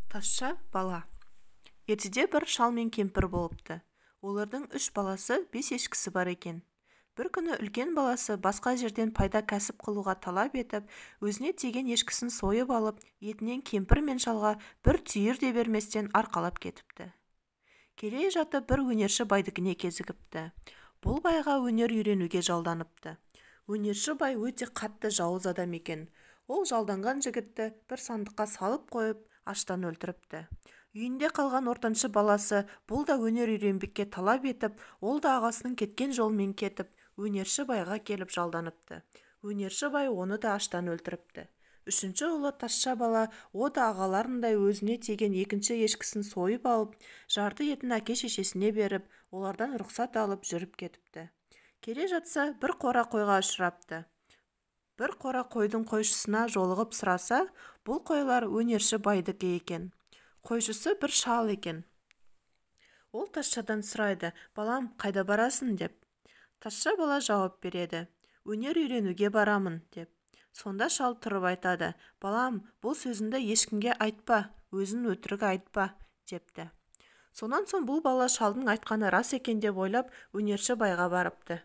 Тазша бала. Ертеде бір шал мен кемпір болыпты. Олардың үш баласы, бес ешкісі бар екен. Бір күні үлкен баласы басқа жерден пайда кәсіп қылуға талап етіп, өзіне тиген ешкісін сойып алып, етінен кемпір мен шалға бір түйір де берместен арқалап кетіпті. Келе жатып бір өнерші байдікіне кезігіпті. Бұл байға өнер үйренуге жалданыпты. Өнерші бай өте қатты жауыз адам екен. Ол жалданған жігітті бір сандыққа салып қойып, аштан өлтіріпті. Үйінде қалған ортаншы баласы бұл да өнер үйренбекке талап етіп, ол да ағасының кеткен жолымен кетіп, өнерші байға келіп жалданыпты. Өнерші бай оны да аштан өлтіріпті. Үшінші ұлы тазша бала, о да ағаларындай өзіне тиген екінші ешкісін сойып алып, жарты етін әке-шешесіне беріп, олардан рұқсат алып жүріп кетіпті. Келе жатса, бір қора қойға ұшырапты. Бір қора қойдың қойшысына жолығып сұраса, бұл қойлар өнерші байдікі екен. Қойшысы бір шал екен. Ол тазшадан сұрайды: "Балам, қайда барасың?" деп. Тазша бала жауап береді: "Өнер үйренуге барамын", деп. Сонда шал тұрып айтады: "Балам, бұл сөзіңді ешкімге айтпа, өзің өтірік айтпа", депті. Сонан соң бұл бала шалдың айтқаны рас екен деп ойлап, өнерші байға барыпты.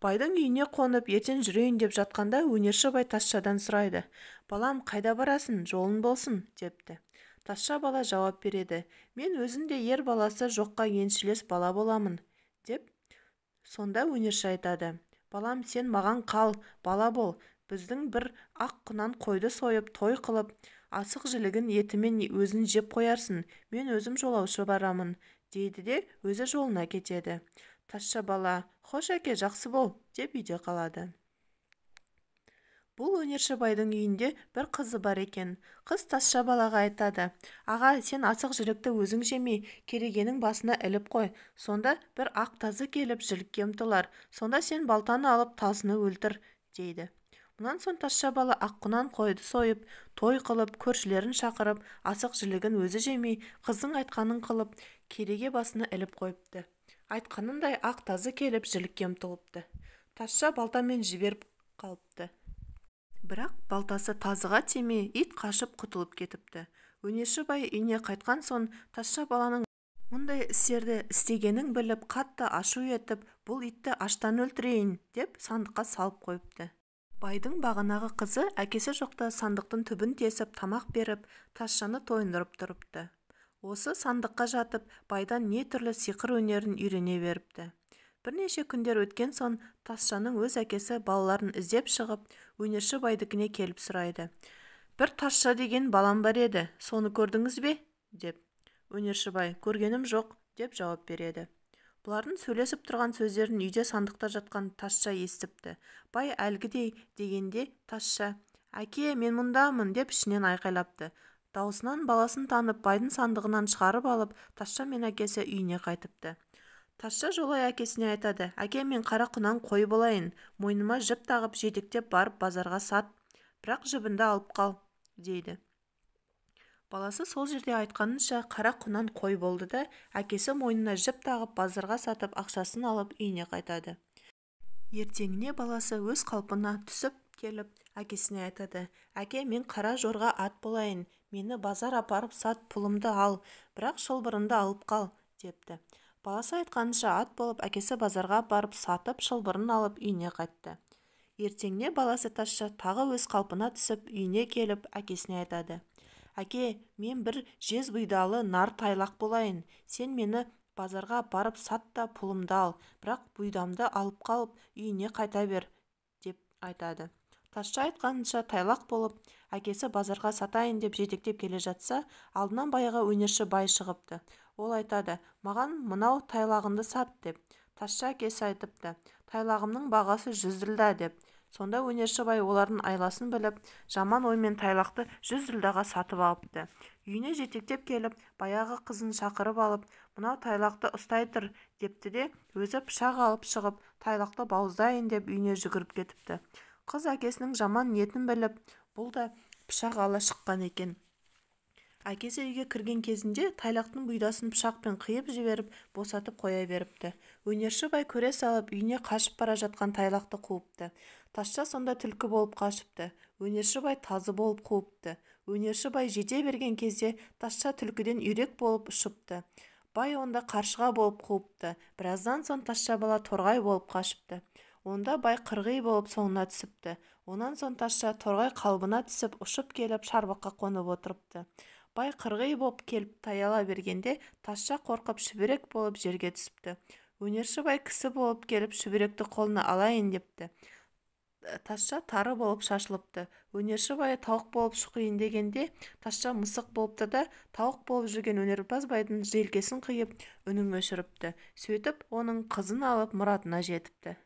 Байдың үйіне қонып, ертең жүрейін деп жатқанда өнерші бай тазшадан сұрайды: "Балам, қайда барасың, жолың болсын", депті. Тазша бала жауап береді: "Мен өзіңдей ер баласы жоққа еншілес бала боламын", деп. Сонда өнерші айтады: "Балам, сен маған қал, бала бол, біздің бір ақ құнан қойды сойып, той қылып, асық жілігін етімен өзің жеп қоярсың, мен өзім жолаушы барамын", дейді де өзі жолына кетеді. Тазша бала: "Хош, әке, жақсы бол", деп үйде қалады. Бұл өнерші байдың үйінде бір қызы бар екен. Қыз тазша балаға айтады: "Аға, сен асық жілікті өзің жемей, керегенің басына іліп қой, сонда бір ақ тазы келіп жілікке ұмтылар, сонда сен балтаны алып тазыны өлтір", дейді. Мұнан соң тазша бала ақ құнан қойды сойып, той қылып, көршілерін шақырып, асық жілігін өзі жемей, қыздың айтқанын қылып, кереге басына іліп қойыпты. Айтқанындай ақ тазы келіп жілікке ұмтылыпты. Тазша балтамен жіберіп қалыпты. Бірақ балтасы тазыға тимей, ит қашып құтылып кетіпті. Өнерші бай үйіне қайтқан соң тазша баланың мұндай істерді істегенін біліп, қатты ашу етіп, бұл итті аштан өлтірейін деп сандыққа салып қойыпты. Байдың бағанағы қызы әкесі жоқта сандықтың түбін тесіп, тамақ беріп, тазшаны тойындырып тұрыпты. Осы сандыққа жатып, байдан не түрлі сиқыр өнерін үйрене беріпті. Бірнеше күндер өткен соң тазшаның өз әкесі балаларын іздеп шығып, өнерші байдікіне келіп сұрайды: "Бір тазша деген балам бар еді, соны көрдіңіз бе?" деп. Өнерші бай: "Көргенім жоқ", деп жауап береді. Бұлардың сөйлесіп тұрған сөздерін үйде сандықта жатқан тазша естіпті. Бай әлгідей дегенде тазша: "Әке, мен мұндамын", деп ішінен айқайлапты. Даусынан баласын танып, байдың сандығынан шығарып алып, тазша мен әкесі үйіне қайтыпты. Тазша жолай әкесіне айтады: "Әке, мен қара құнан қой болайын, мойныма жіп тағып, жетектеп барып базарға сат, бірақ жібіңді алып қал", дейді. Баласы сол жерде айтқанынша қара құнан қой болды да, әкесі мойнына жіп тағып, базарға сатып, ақшасын алып үйіне қайтады. Ертеңіне баласы өз қалпына түсіп келіп, әкесіне айтады: "Әке, мен қара жорға ат болайын, мені базар апарып сат, пұлымды ал, бірақ шылбырынды алып қал", депті. Баласы айтқанынша ат болып, әкесі базарға барып сатып, шылбырын алып үйіне қайтты. Ертеңіне баласы тазша тағы өз қалпына түсіп, үйіне келіп, әкесіне айтады: "Әке, мен бір жез бұйдалы нар тайлақ болайын, сен мені базарға апарып сат та, пұлымды ал, бірақ бұйдамды алып қалып, үйіне қайта бер", деп айтады. Тазша айтқанынша тайлақ болып, әкесі базарға сатайын деп жетектеп келе жатса, алдынан баяғы өнерші бай шығыпты. Ол айтады: "Маған мынау тайлағыңды сат", деп. Тазша әкесі айтыпты: "Тайлағымның бағасы 100 ділда", деп. Сонда өнерші бай олардың айласын біліп, жаман оймен тайлақты 100 ділдаға сатып алыпты. Үйіне жетектеп келіп, баяғы қызын шақырып алып: "Мынау тайлақты ұстай тұр", депті де, өзі пышақ алып шығып, тайлақты бауыздайын деп үйіне жүгіріп кетіпті. Қыз әкесінің жаман ниетін біліп, бұл да пышақ ала шыққан екен. Әкесі үйге кірген кезінде тайлақтың бұйдасын пышақпен қиып жіберіп, босатып қоя беріпті. Өнерші бай көре салып, үйіне қашып бара жатқан тайлақты қуыпты. Тазша сонда түлкі болып қашыпты. Өнерші бай тазы болып қуыпты. Өнерші бай жете берген кезде тазша түлкіден үйрек болып ұшыпты. Бай онда қаршыға болып қуыпты. Біраздан соң тазша бала торғай болып қашыпты. Онда бай қырғи болып соңына түсіпті. Онан соң тазша торғай қалыбына түсіп, ұшып келіп, шарбаққа қонып отырыпты. Бай қырғи боп келіп таяла бергенде, тазша қорқып шүберек болып жерге түсіпті. Өнерші бай кісі болып келіп, шүберекті қолына алайын депті. Тазша тары болып шашылыпты. Өнерші бай тауық болып шұқиын дегенде, тазша мысық болыпты да, тауық болып жүрген өнерпаз байдың желкесін қиып, үнін өшіріпті. Сөйтіп, оның қызын алып, мұратына жетіпті.